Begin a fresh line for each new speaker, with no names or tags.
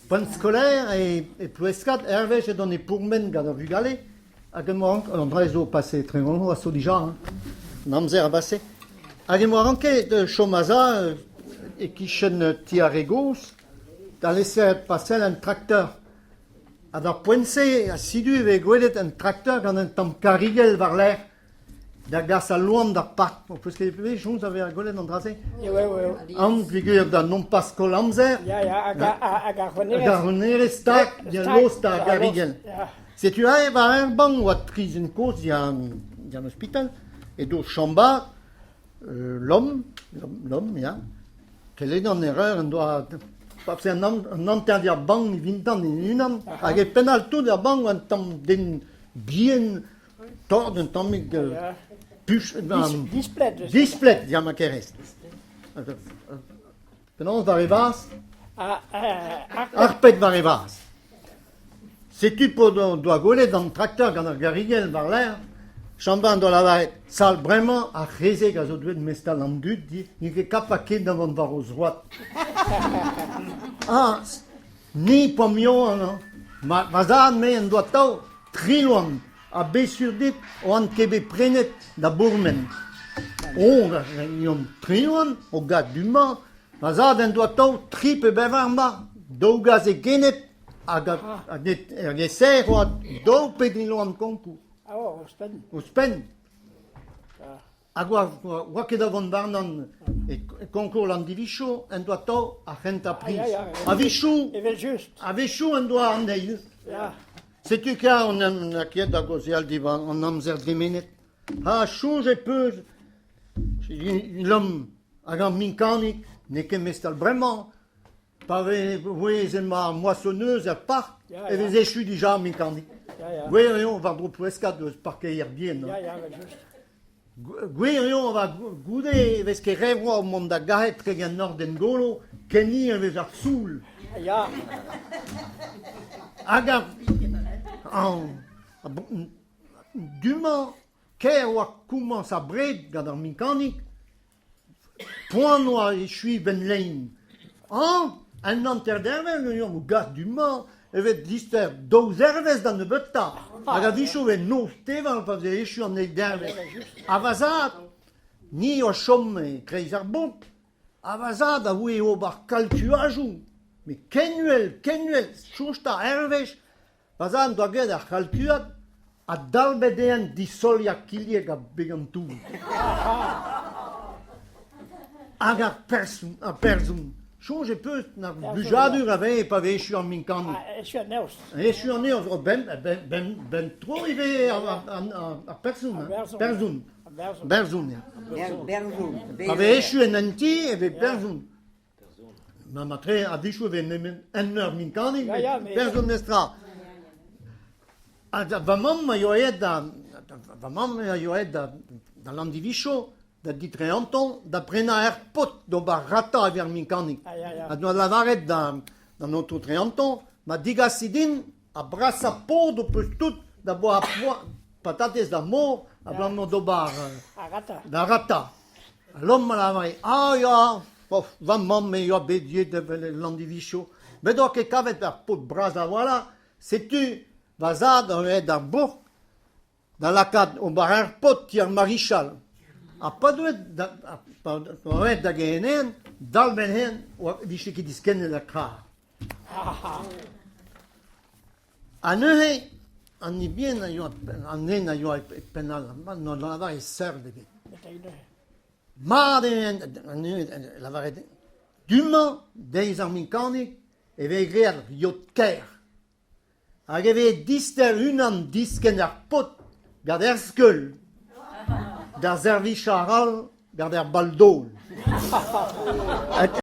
Poent skolaer e Ploueskad, hervez edon e pourmen gant ar vugale hag em boa an dra zo pase 30 vloaz zo dija, hein. An amzer a base. Hag em boa ranket chom a-za e-kichen ti ar re gozh da leser pasel un trakteur. Ha d'ar poent-se, a-sidu e vez gwelet un trakteur gant un tamm karrigell war-lerc'h. Da gas al loan d'ar park, ho peus ket bet soñj da vezañ gwelet an dra-se?
Ouais, ouais, ouais.
An peogwir da nompas koll amzer.
Ya, ya, hag hag ar renerez.
Hag ar renerez stag, ya lost ar garrigell. Setu aze war ur bank oa tri zen kozh dian ospital, edo Chambard, Lom, Lom, ya. Kelenn an erreur en doa paseet an hanter d'ar bank evintan e-unan, hag e penn all tout ar bank un tamm den bihan Tort un tammig puch...
Displet.
Displet, ya ma kerez. Penaos war e vazh? Harpet war e vazh. Setu p'o doa gwelet an trakteur gant ar garrigell war-lerc'h, Chambin doa lavaret sal bremañ ar c'hezeg a zo deuet mestal an dud di n'int ket kapabl ken da vont war o zroad. Ah, ni poamioñ, ma, ma zad me en doa tav Tri loan ha bet sur dit oan ket bet prenet da bourmen. Oh, eomp tri loan, o gad du-mañ, ma zad en doa atav tri pe bevar ma, daou gas e gened hag hag e serr oa daou pe dri loan konkour.
Ah, ouzhpenn.
Ouzhpenn. Hag oa, oa ket da vont warnan e konkour Landivicho en doa atav ar c'hentañ priz. A-wechoù,
Evel-just.
a-wechoù en doa an eil.
Ya.
Setu kar on em lakaet da gaozeal diwar an amzer dremenet. Ha soñjet 'peus Lom hag ar minkanig n'eo ket mestal bremañ. Pa vez emañ ar moissonneuse er park e vez echu dija ar minkanig. Gwir eo war-dro Ploueskad eus parkeier bihan. Gwir eo avat goude e vez ket re vras mont da garet trek an hordenn golo ken hir e vez ar soul.
Ya.
Hag ar du-mañ kaer oa komañs abred gant ar mekanik poan oa echuiñ 'benn lein. Hañ, un hanter-dervezh eo o gas du-mañ e vez dister daou zervezh da nebeutañ hag a-wechoù e vez noz teval pa vez echu an eil dervezh. Ha va zad, ni o chom e-kreiz ar bobl, ha va zad a voe ober kalkuajoù, met ken uhel, ken uhel, soñj 'ta hervez Va zad en doa graet ar c'halkuad ha dalbet eo disoliañ kilhog ha beg an toull. Hag ar person, ar person. Soñj e peus na blijadur a vez pa vez echu an minkanig.
Ah, echu an eost.
Echu an eost, oh, ben, ben, ben, ben tro ivez ar, ar, ar, ar person, hein. Person. Berzon, ya.
Berzon.
Pa vez echu en un ti e vez berzon. Ma matre a-wechoù e vez nemet un eur minkanig,
Ya, ya, mais-
person mestra. Ha da- va mamm a yoa aet da, va mamm a yoa aet da, da Landivicho, da di Treanton, da prenañ ur paotr d'ober ratañ evit ar minkanig.
Ah, ya, ya.
Ha doa lavaret da, d'an aotrou Treanton, ma digasit din ar brasañ paotr ho peus tout da boa patatez d'ar mor abalamour d'ober
Ar ratañ.
da ratañ. Lom a lavare, ah ya, oh, va mamm e oa bet ivez da Landivicho. Bet oa ket kavet ar paotr bras a-walc'h, setu va zad a oa d'ar bourk da lakaat ober ar paotr ti ar marichal. Ha pa deuet da, pa oa da gehenn, dal-benn-hen, oa vije ket diskennet ar krag. Ha neuze, an nibien a yoa, an den a yoa e penn all, n'oa lavare seurt ebet. Mat eo lavaret du-mañ, deiz ar minkanig, e vez graet yod-kaer. Hag e vez dister unan diskenn ar paotr gant er skeul da servijañ arall gant er bal-daol.